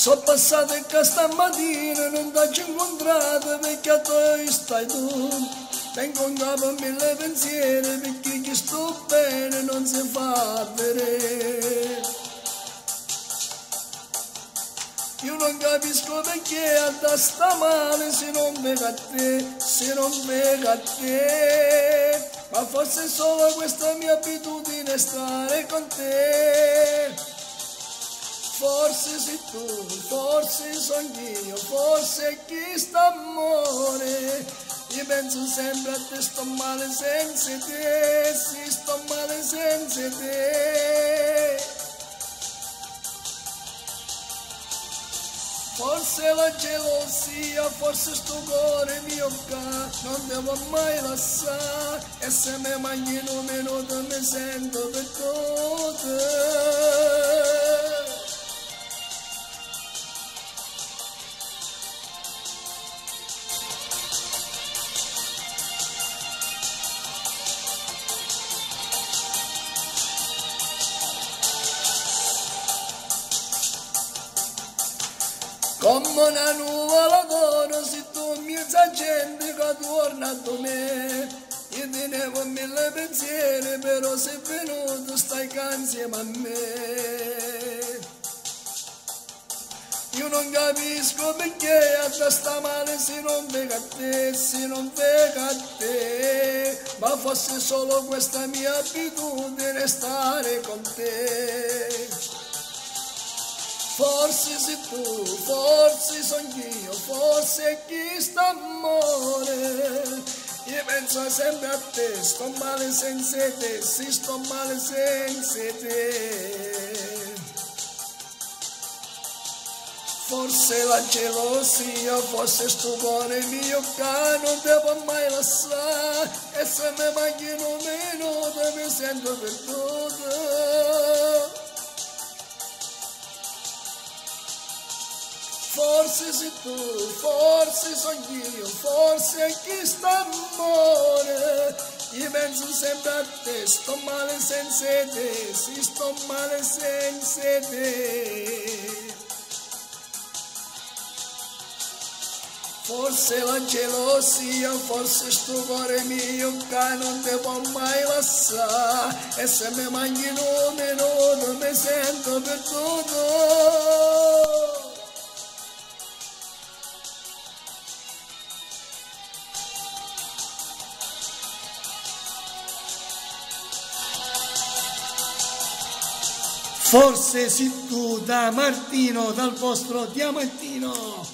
So' passate ccà stammatina, nun t'aggio 'ncuntrata pecché addò stai tu. Tengo 'ncapo mille pensiere pecché chistu bbene nun se fa vedè. Io non capisco perché adda sta male se non vedo a te, se non vedo a te. Ma forse è solo questa mia abitudine stare con te. Forse sei tu, forse sono io, forse è chist'ammore. Io penso sempre a te, sto male senza te, sì, sto male senza te. Forse la gelosia, forse sto cuore mio ca non devo mai lasciare e se me mangi un minuto mi sento perduto. Come una nuvola d'oro se tu mezza gente che torna a me. Io tenevo mille pensieri, però sei venuto, stai qua insieme a me. Io non capisco perché a sta male se non vedo a te, se non vedo a te. Ma forse solo questa mia abitudine stare con te. Forse sei tu, forse sono io, forse è chist'amore. Io penso sempre a te, sto male senza te, sì sto male senza te. Forse la gelosia, forse sto cuore mio che non devo mai lasciare. E se mi manchi un minuto mi sento perduto. Forse sei tu, forse sono io, forse è chist'amore. Io penso sempre a te, sto male senza te, sì sto male senza te. Forse la gelosia, forse sto cuore mio che non devo mai lasciare. E se mi mangi un minuto mi sento perduto. Forse sei tu da Martino, dal vostro Diamantino.